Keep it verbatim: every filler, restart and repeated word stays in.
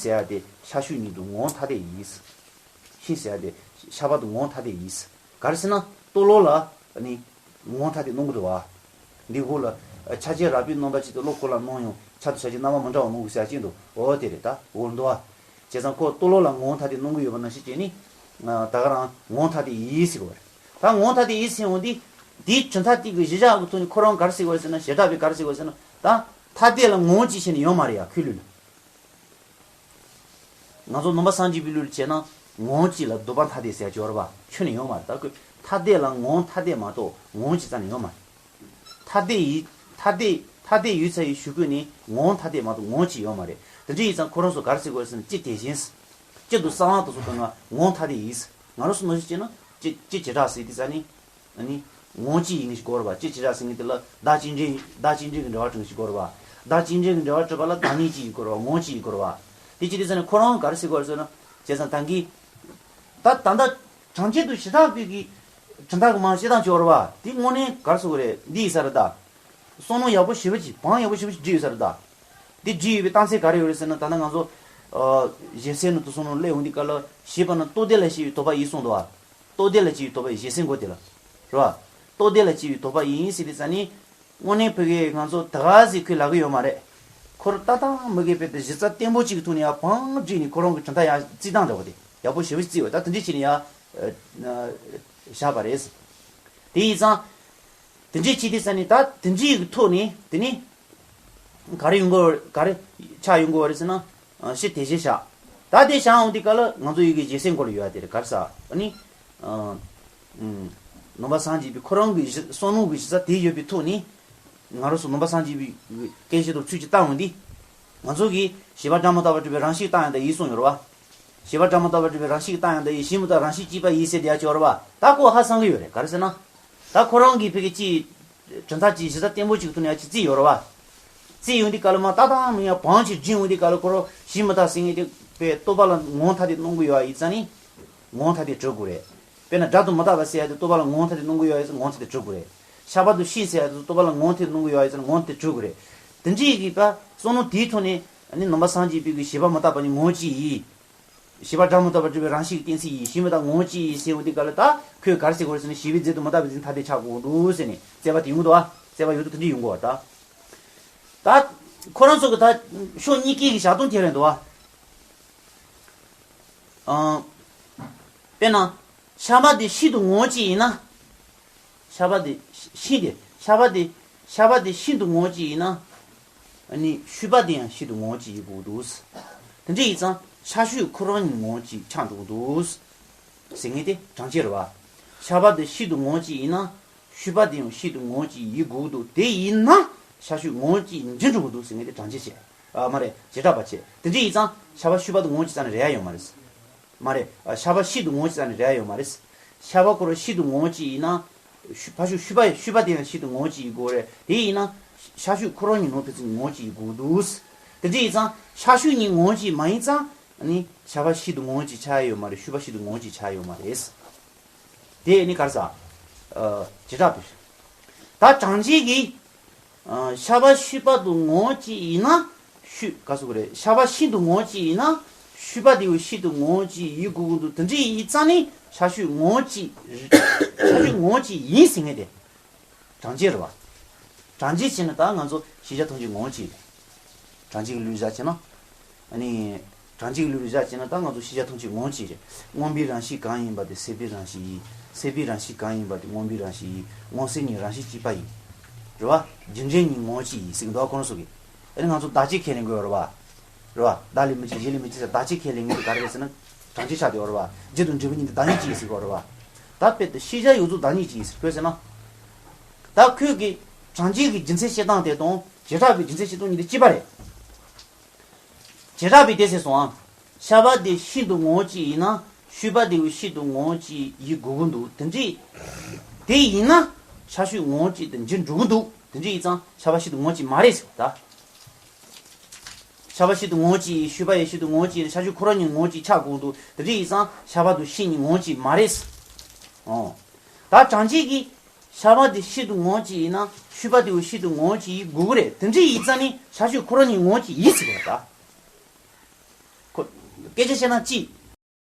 ཟེར་ཡ་དེ་ཤ་ཤུད་ཉིད་དུ་ངོ་བོ་ཐ་དད་ཡིན། ཤིང་ཟེར་ཡ་དེ་ཤ་བ་དུ་ངོ་བོ་ཐ་དད་ཡིན། ག་རེ་ཟེར་ན་ལྟོ་ལོག་ལ་ནི་ངོ་བོ་ཐ་དད་སྣང་གི་འདུག་བ། འདི་འོག་ལ་ཆ་བྱད་རགས་པའི་རྣམ་པ་ཅིག་ཏུ་བློ་ཁོ་ལ་སྣང་ཡང་ཆ་དང་བྱ་བྱེད་རྣམ་པ་མི་འདྲ་བ་སྣང་གི་ཟེར་ཡ་ཅིག་འདུག་འོ་དེ་རེད། ད་འོ་འདུག་བ། བྱས་ཙང་ཁོ་ལྟོ་ལོག་ལ་ངོ་བོ་ཐ་དད་སྣང་གི་ཡོད་པ་ནང་བཞིན་བྱས་ནི། ད་ག་རང་ངོ་བོ་ཐ་དད་ཡིན་ཟེར་གི་རེད། ད་ངོ་བོ་ཐ་དད་ཡིན་ཟེར་འོང་དུས། དེའི་གྲུབ་མཐའ་དེ་གི་གཞི་བཞག་གི་ཐོག་ནས་ཁོ་རང་ག་རེ་ཟེར་གི་རེད་ཟེར་ན། བྱེ་བྲག་པས་ག་རེ་ཟེར་གི་རེད་ཟེར་ན། ད་ཐ་དད་ལ་ངོ་བོ་ཅིག་བྱས་ནས་ཡོད་མ་རེད་ཡ། ཁོའི་ལུགས་ལ། ང་ཚོ་ནང་པ་སངས་རྒྱས་པའི་ལུགས་ལ་བྱས་ན། ངོ་བོ་གཅིག་ལ་ལྡོག་པ་ཐ་དད་ཟེར་ཡ་ཅིག་ཡོད་རེད་པ། ཁྱོན་ནས་ཡོད་མ་རེད། ད་ཁོས་ཐ་དད་ལ་ངོ་བོ་ཐ་དད་མ་གཏོགས་ངོ་བོ་གཅིག་རྩ་ནས་ཡོད་མ་རེད། ཐ་དད་ཡིན། ཐ་དད་ཐ་དད་ཡོད་ཚར་བའི་གཞུག་གུ་ནས་ངོ་བོ་ཐ་དད་མ་གཏོགས་ངོ་བོ་གཅིག་ཡོད་མ་རེད། དེ་འདྲ་ཡིན་ཙང་ཁོ་རང་ཚོ་ག་རེ་ཟེར་དགོས་ཟེར་ན། སྤྱི་དེ་བཞིན། སྤྱི་དང་གསང་བ་དེ་ཚོ་གང་ག་ངོ་བོ་ཐ་དད་ཡིན། ང་རང་ཚོ་ནང་བཞིན་བྱས་ན་སྤྱི་སྤྱི་བྱེ་བྲག་ཟེར་དུས་ཙ་ནི། ཨ་ནི། ངོ་བོ་གཅིག་ཡིན་ཞིག་དགོས་རེད་པ། སྤྱི་བྱེ་བྲག་ཟེར་མཁན་དེ་ལ་བདག་གཅིག་འབྲེལ་བདག་གཅིག་འབྲེལ་གྱི་འབྲེལ་བ་བསྐྲུན་ཞིག་དགོས་རེད་པ། བདག་གཅིག་འབྲེལ་གྱི་འབྲེལ་བ་བསྐྲུན་པ་ལ་བདག་ཉིད་གཅིག་ཡིན་དགོས་རེད་པ། ངོ་བོ་གཅིག་ཡིན་དགོས་རེད་པ། དེ་བྱེད་དུས་ཙ་ནི་ཁོ་རང་ག་རེ་ཟེར་དགོས་རེད་ཟེར་ན། བྱས་ཙང་ད་གིན། ད་ད་ལྟ་གྲངས་ཅན་དུ་བྱེ་བྲག་པའི་གི་གྲུབ་མཐའ་གི་མ་བཤད་སྟངས་ཅིག་ཡོད་རེད་པ། དེ་དངོས་གནས་ག་རེ་ཟེར་དགོས་རེད། འདི་ཡིན་ས་རེད་ད། བསམ་བློ་ཡག་པོ་ཞེ་པོ་ཅིག་བང་ཡག་པོ་ཞེ་པོ་ཅིག་བསྒྲིགས་ཡོད་ས་རེད་ད། དེ་བསྒྲིགས་ཡོད་པའི་རྟགས་མཚན་ག་རེ་ཡོད་རེད་ཟེར་ན། ད་ལྟ་ང་ཚོ། ཨ། ཞེ་སའི་ནང་དུ་བསམ་བློ་སླེབས་འོང་དུས་སྐབས་ལ་ཞེས་པ་ནི་ལྟོ་ལྡན་ལ་སྐྱེ་བའི་དོགས་པ་ཡིན་གསུངས་འདུག་བ། ལྟོ་ལྡན་ལ་སྐྱེ་བའི་དོགས་པ་ཡིན། ཞེ་སའི་མགོ་དེ་ལ། རེད་བ། ལྟོ་ལྡན་ལ་སྐྱེ་བའི་དོགས་པ་ཡིན་ཟེར་དུས་ཙ་ནི། དངོས་གནས་བོད་སྐད་ང་ཚོ་ད་ག་ཟེ་ཁོས་ལབ་གི་ཡོད་མ་རེད། ཁོ་རང་ཏག་ཏག་མི་དགེ་བོད་དེ་གཞི་རྩ་བརྟན་པོ་གཅིག་གི་ཐོག་ནས་ཡར་བང་བསྒྲིགས་ནས་ཁོ་རང་གི་གྲུབ་མཐའ་ཡར་བརྩིས་སྟངས་འདྲ་བོ་དེ་ཡག་པོ་ཞེ་པོ་ཅིག་བརྩིས་ཡོད། ད་དེ་འདྲས་བྱས་ནས་ཡར། ཨ། བཞག་པ་རེད། དེ་ཡིན་ཙང་། དེ་འདྲས་བྱས་དུས་ཙ་ནི་ད་དེ་འདྲས་ཀྱི་ཐོག་ནས་དེ་ནི། ག་རེ་ཡོང་གི་ག་རེ་ཆགས་ཡོང་གི་རེད་ཟེར་ན། ཨ། སྤྱི་དེ་བཞིན་བཞག་ད་དེ་བཞག་འོང་དུས་སྐབས་ལ་ང་ཚོ་ཡི་གེ་ཞེ་སའི་མགོ་ལ་ཡོད་ཡ་དེ་རེད། ག་རེ་ཟེར། ཨ་ནི། ཨ། ཨ། ནང་པ་སངས་རྒྱས་པའི་ཁོ་རང་གི་གཞི་བསམ་བློ་གི་གཞི་རྩ་དེ་ཡོད་པའི་ཐོག་ནས། ང་རང་ཚོ་ནང་པ་སངས་རྒྱས་པའི་སྐད་ཆ་དང་ཚུལ་གྱིས་བལྟ་འོང་དུས། ང་ཚོ་གིས་བྱས་པ་སྒྲ་མི་རྟག་པར་གྲུབ་པའི་རང་བཞིན་རྟག་ཡང་དག་ཡིན་གསུངས་ཡོད་རེད་བ། བྱས་པ་སྒྲ་མི་རྟག་པར་གྲུབ་པའི་རང་བཞིན་རྟག་ཡང་དག་ཡིན། གཞི་མི་རྟག་རང་བཞིན་གཅིག་པ་ཡིན་ཟེར་དེ་ཡ་ཅིག་ཡོད་རེད་བ། ད་ཁོ་ཧ་སང་གི་ཡོད་རེད། ག་རེ་ཟེར་ན། ད་ཁོ་རང་གིས་ཕ་གི་ཅིག་གྲུབ་མཐའ་ཅིག་གཞི་རྩ་བརྟན་པོ་ཅིག་ཐོག་ནས་ཡ་ཅིག་བརྩིས་ཡོད་རེད་བ། བརྩིས་ཡོང་དུས་སྐབས་ལ་མར་ཏག་ཏག་མི་ཡ་བང་ཅིག་བསྒྲིགས་འོང་དུས་སྐབས་ལ་ཁོ་རང་གཞི་མི་རྟག་ཟེར་མཁན་དེ་པའི་རྟོག་པ་ལ་ངོ་བོ་ཐ་དད་སྣང་གི་ཡོད་ཡ་ཡིན་ཙང་ནི། ངོ་བོ་ཐ་དད་གྲུབ་དགོས་རེད། དཔེར་ན་སྒྲ་དང་མི་རྟག་པ་ཟེར་ཡ་དེ་རྟོག་པ་ལ་ངོ་བོ་ཐ་དད་སྣང་གི་ཡོད་ཡ་ཡིན་ཙང་ངོ་བོ་ཐ་དད་གྲུབ་དགོས་རེད། ཤ་བ་དང་ཤིང་ཟེར་ཡ་དེ་རྟོག་པ་ལ་ངོ་བོ་ཐ་དད་སྣང་གི་ཡོད་ཡ་ཡིན་ཙང་ངོ་བོ་ཐ་དད་གྲུབ་དགོས་རེད། དེ་འདྲའི་གི་པ་བསམ་བློ་དེའི་ཐོག་ནས་ནི་ནང་པ་སངས་རྒྱས་པའི་གི་བྱས་པ་མི་རྟག་པ་ནི་ངོ་བོ་གཅིག་ཡིན། བྱས་པ་སྒྲ་མི་རྟག་པར་གྲུབ་པའི་རང་བཞིན་གྱི་གཏན་ཚིགས་ཡིན། གཞི་མི་རྟག་ངོ་བོ་གཅིག་ཡིན་ཟེར་འོང་དུས་སྐབས་ལ་ད་ཁོས་ག་རེ་ཟེར་དགོས་རེད་ཟེར་ན། བྱས་པའི་རྫས་དང་མི་རྟག་པའི་རྫས་ཐ་དད་ཆགས་དགོས་འདུག་ཟེར་ནས་རྩོད་པ་དེ་ཡོང་གི་འདུག་བ། རྩོད་པ་ཡོད་དུས་དེ་འདྲ་ཡོང་གི་བ་ད། ད་ཁོ་རང་ཚོ་གི་ད་ཕྱོགས་གཉིས་ཀའི་གི་བཞག་སྟངས་དེ་རེད་འདུག་བ། ཨང་། དཔེར་ན། ཤ་བ་དེ་ཤིན་ཏུ་ངོ་བོ་གཅིག་ཡིན་ན། ཤ་བ་དེ་ཤིང་དེ་ཤ་བ་དེ་ཤ་བ་དེ་ཤིན་ཏུ་ངོ་བོ་གཅིག་ཡིན་ན། ཨ་ནི་ཤུད་པ་དེ་ཡང་ཤིན་ཏུ་ངོ་བོ་གཅིག་ཡིན་དགོས་འདུག་དེ་འདྲ་ཡིན་ཙང་ཤ་ཤུད་ཁོ་རང་ཉིད་ངོ་བོ་གཅིག་ཆགས་འགྲོ་གི་འདུག་ཟེར་མཁན་དེ་གྲངས་ཅན་རེད་བ། ཤ་བ་དེ་ཤིན་ཏུ་ངོ་བོ་གཅིག་ཡིན་ན། ཤུད་པ་དེ་ཡང་ཤིན་ཏུ་ངོ་བོ་གཅིག་ཡིན་དགོས་འདུག་དེ་ཡིན་ན་ཤ་ཤུད་ངོ་བོ་གཅིག་འབྱིན་འགྲོ་གི་འདུག་ཟེར་མཁན་དེ་གྲངས་ཅན་བྱས། ཨ། མ་རེད། བྱེ་བྲག་པ་བྱས། དེ་འདྲ་ཡིན་ཙང་ཤ་བ་ཤུད་པ་དང་ངོ་བོ་གཅིག་རྩ་ནས་རེད་ཡ་ཡོད་མ་རེད། མ་རེད། ཨ། ཤ་བ་ཤིན་ཏུ་ངོ་བོ་གཅིག་རྩ་ནས་རེད་ཡ་ཡོད་མ་རེད། ཤ་བ་ཁོ་རང་ཤིན་ཏུ་ངོ་བོ་གཅིག་ཡིན་ན། ཤུ་ཕ་ཤུ་ཤུ་པ་ཤུ་པ་དེ་ཡང་ཤིན་ཏུ་ངོ་བོ་གཅིག་ཡིན་དགོས་རེད། དེ་ཡིན་ན། ཤ་ཤུད་ཁོ་རང་ཉིད་ནོར་ཕན་ཚུན་ངོ་བོ་གཅིག་ཡིན་དགོས་འདུག་དེ་འདྲ་ཡིན་ཙང་ཤ་ཤུད་གཉིས་ངོ་བོ་གཅིག་མ་ཡིན་ཙང་། ཨ་ནི་ཤ་བ་ཤིན་ཏུ་ངོ་བོ་གཅིག་ཆགས་ཡ་ཡོད་མ་རེད། ཤུ་པ་ཤིན་ཏུ་ངོ་བོ་གཅིག་ཆགས་ཡ་ཡོད་མ་རེད། དེ་ནི་ག་རེ་ཟ། ཨ། བྱེ་བྲག་པས། ད་གྲངས་ཅན་གྱི། ཨ། ཤ་བ་ཤུད་པ་དང་ངོ་བོ་གཅིག་ཡིན་ན། ཤུད་ག་ཟེར་དགོས་རེད། ཤ་བ་ཤིན་ཏུ་ངོ་བོ་གཅིག་ཡིན་ན། ཤུད་པ་དེ་ཡང་ཤིན་ཏུ་ངོ་བོ་གཅིག་ཡིན་དགོས་ཀྱི་འདུག་དེ་འདྲ་ཡིན་ཙང་ནི་ཤ་ཤུད་ངོ་བོ་གཅིག་ཤ་ཤུད་ངོ་བོ་གཅིག་ཡིན་ཟེར་མཁན་དེ། གྲངས་ཅན་རེད་བ། གྲངས་ཅན་བྱས་ན་ད་ང་ཚོ་ཤེས་བྱ་ཐམས་ཅད་ངོ་བོ་གཅིག་རེད། གྲངས་ཅན་གྱི་ལུགས་བཞག་བྱས་ན། ཨ་ནི། གྲངས་ཅན་གྱི་ལུགས་ལ་བཞག་བྱས་ན་ད་ང་ཚོ་ཤེས་བྱ་ཐམས་ཅད་ངོ་བོ་གཅིག་རེད། མངོན་པའི་རང་བཞིན་གང་ཡིན་པ་དེ་སྲེད་པའི་རང་བཞིན་ཡིན། སྲེད་པའི་རང་བཞིན་གང་ཡིན་པ་དེ་མངོན་པའི་རང་བཞིན་ཡིན། མངོན་སྲེད་གཉིས་རང་བཞིན་གཅིག་པ་ཡིན། རེད་བ། རྒྱུ་འབྲས་གཉིས་ངོ་བོ་གཅིག་ཡིན་ཟེར་གྱི་འདུག་བ། ཁོ་རང་ཚོ་གིས། ཨ་ནི་ང་ཚོ་བདག་གཅིག་ཁས་ལེན་དགོས་རེད་བ། རེད་བ། བདག་ལས་མི་སྐྱེ་གཞན་ལས་མི་སྐྱེ་ཟེར་བདག་གཅིག་ཁས་ལེན་མཁན་དེ་ག་རེ་རེད་ཟེར་ན། གྲངས་ཅན་ཆགས་བསྡད་ཡོད་རེད་བ། རྒྱུ་དང་འབྲས་བུ་གཉིས་དེ་བདག་ཉིད་གཅིག་ཡིན་ཟེར་གྱི་ཡོད་རེད་བ། ད་དཔེ་དེ་ཤེས་བྱ་ཡོངས་རྫོགས་བདག་ཉིད་གཅིག་ཡིན་ཟེར་གྱི་ཡོད་ཟེར་ན། ད་ཁོས་གི། གྲངས་ཅན་གྱི་རྒྱུ་མཚན་བཤད་སྟངས་དེ་དང་བྱེ་བྲག་པའི་རྒྱུ་མཚན་བཤད་སྟངས་གཉིས་དེ་གཅིག་པ་རེད། བྱེ་བྲག་པས་དེ་ཟེར་སོང་ཨ། ཤ་བ་དེ་ཤིན་ཏུ་ངོ་བོ་གཅིག་ཡིན་ན་ཤུད་པ་དེ་ཡང་ཤིན་ཏུ་ངོ་བོ་གཅིག་ཡིན་དགོས་ཀྱི་འདུག་དེ་འདྲ། དེ་ཡིན་ན་ཤ་ཤུད་ངོ་བོ་གཅིག་ཏུ་འགྱུར་འགྲོ་གི་འདུག་དེ་འདྲ་ཡིན་ཙང་ཤ་བ་ཤིན་ཏུ་ངོ་བོ་གཅིག་མ་རེད་ཟེར་ད། ཤ་བ་ཤིན་ཏུ་ངོ་བོ་གཅིག་ཡིན། ཤུད་པ་ཡང་ཤིན་ཏུ་ངོ་བོ་གཅིག་ཡིན། ཤ་ཤུད་ཁོ་རང་གཉིས་ངོ་བོ་གཅིག་ཆགས་དགོས་ཀྱི་འདུག་དེ་འདྲ་ཡིན་ཙང་ཤ་བ་དང་ཤིང་གཉིས་ངོ་བོ་གཅིག་མ་རེད་ཟེར། ཨོ། ད་གྲངས་ཅན་གྱི། ཤ་བ་དེ་ཤིན་ཏུ་ངོ་བོ་གཅིག་ཡིན་ན་ཤུད་པ་དེ་ཡང་ཤིན་ཏུ་ངོ་བོ་གཅིག་ཡིན་དགོས་ཀྱི་རེད། དེ་འདྲ་ཡིན་ཙང་ནི་ཤ་ཤུད་ཁོ་རང་གཉིས་ངོ་བོ་གཅིག་ཡིན་ཟེར་བ་ད། སྐད་ཆ་བཤད་ན་གཅིག